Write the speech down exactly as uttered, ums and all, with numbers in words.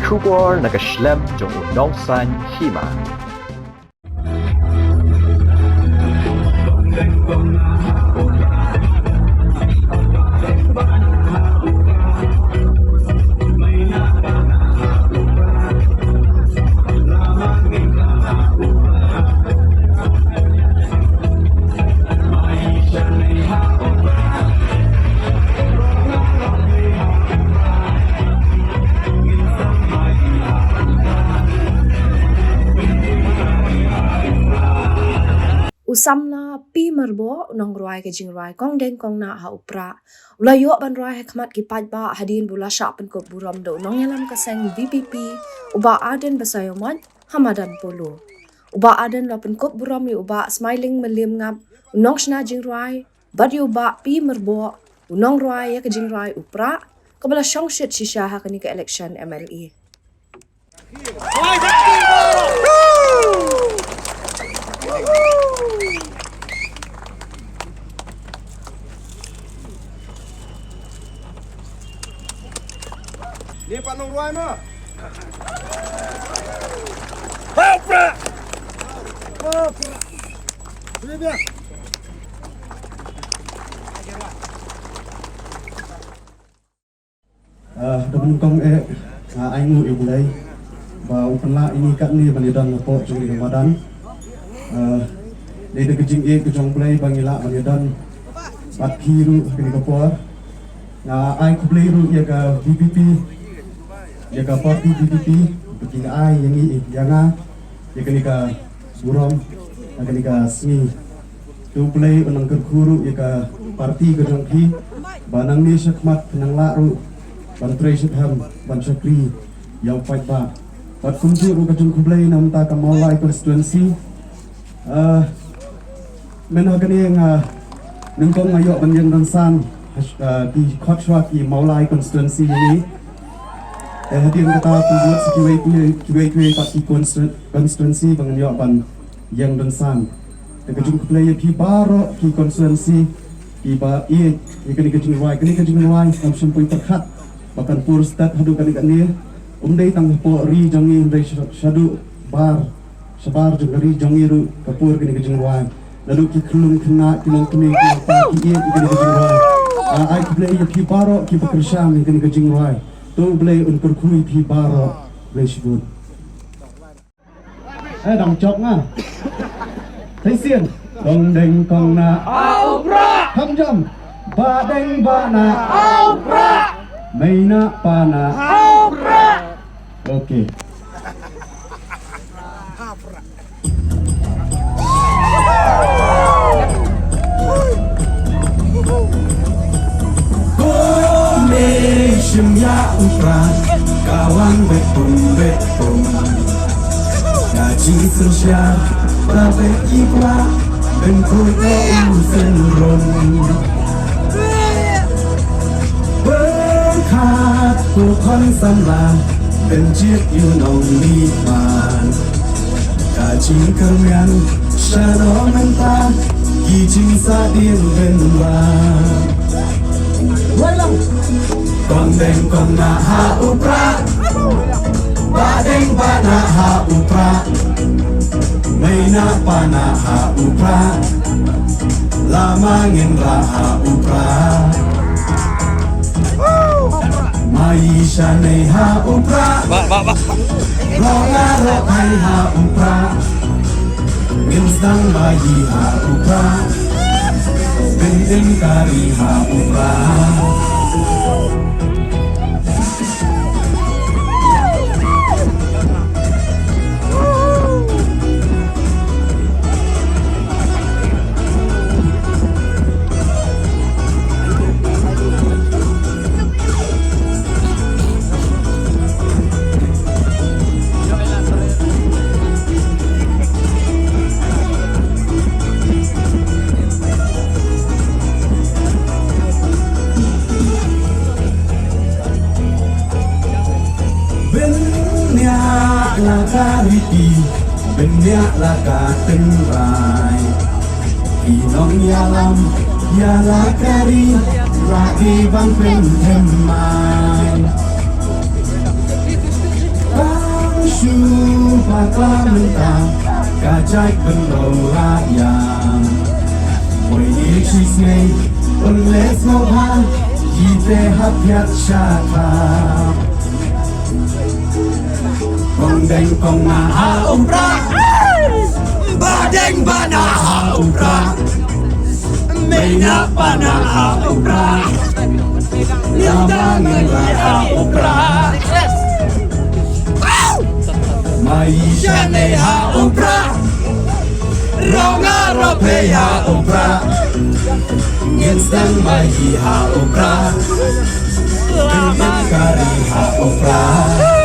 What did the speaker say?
Khubor na ka shlem jong u nongsan hima. U samla P Myrboh, u nongrwai ka jingrwai Kong Deng Kong Nah ha u Prah, u la ïoh ban rwai ha khmat ki paidbah hadien ba u la shah pynkup burom da u nongïalam ka seng VPP, u Bah Ardent Basaiawmoit, ha madan polo. U Bah Ardent u la pynkup burom ïa u Bah Smiling Mylliemngap, u nongshna jingrwai, bad ïa u Bah P Myrboh, u nongrwai ïa ka jingrwai u Prah, kaba la shongshit shisha ha kane ka election MLA. Ni pat nongrwai ma. Ha u Prah! Ha u Prah! Sini dia. Ah, da nyngkong eh, nga ai nguh ïa U Blei ba u pynlah ïa ngi katne ban ïadon hapoh jong kane ka madan. Ah, dei da ka jingïeit ka jong U Blei ba ngi lah ban ïadon bad phi ruh ha kane ka por. Nga ai khublei ruh ïa ka VPP, ïa ka party VPP ba ki ai ïa ngi, ïa nga, ïa kane ka burom ha kane ka sngi. To U Blei un nang kyrkhu ruh ïa ka party ka jong phi ba nangne shakhmat phin nang lah ruh ban trei shitom, ban shakri ïa u paidbah. Bad kumjuh ruh ka jingkhublei na bynta ka Mawlai constituency. Ah, mynta ha kane nga nyngkong nga ïoh ban ïeng don san, ah, ki khot shuwa ki Mawlai constituency ïa ngi. Eh, hadien kata pynbud sa kiwei kiwei, kiwei kiwei pat ki constitu-, constituency ba ngan ïoh ban ïeng don san. Te ka jingkhublei ïa phi baroh ki constituency kiba ïeit ïa kane ka jingrwai, kane ka jingrwai ngam shym poi pyrkhat ba kan pur stet haduh kane kane. Um dei tang hapoh ri jong ngi, um dei sha-, shaduh bar, shabar jong ka ri jong ngi ruh ka pur kane ka jingrwai. Naduh ki khyllung khynnah, ki longkmie ki longpa ki ïeit ïa kane ka jingrwai. Nga ai khublei ïa phi baroh kiba kyrshan ïa kane ka jingrwai. To U Blei un kyrkhu ïa phi baroh. Khublei shibun. Eh, dang jop nga. Thei sien. Kong Deng Kong Nah ha u Prah. Kham jam. Bah Deng Bah Nah ha u Prah. Mei Nah Pa Nah ha u Prah. Okay. Kong Deng shim ïa u Prah, ka wan bet pum bet pum. Ka jingsynshar ba bet ki Prah, ben khuid ïa u synrum. Pyrkhat ko khon samla, ben jied ïa u nongleit ban. Ka jingkyrmen shano mynta, ki jingsahdien ben wan. Wai lang. Kong Deng Kong Nah ha u Prah. Bah Deng Bah Nah ha u Prah. Mei Nah Pa Nah ha u Prah. Lama ngin rah ha u Prah. Mai sha nei ha u Prah. Bah, bah, bah. Rong arok hai ha u Prah. Ngin sdang ba ïa ha u Prah. Bin im kari ha u Prah. Bniah la ka riti, bniah la ka tynrai. Ki nongïalam ïa la ka ri, la ki ban pynthymmai. Mynta ka jait bynrong la ïa. Wei ni shi sngi un leh sngewbha, ite ha phiat sha kha. Kong deng kong na ha u pra, ba deng ba na ha u pra. Mei na pa na ha u pra, na ba ngi ba ha u pra. Mai sha ne ha u pra, rong a ro pe ha u pra. Ngin sdang mai hi ha u pra, ngin kari ha u pra.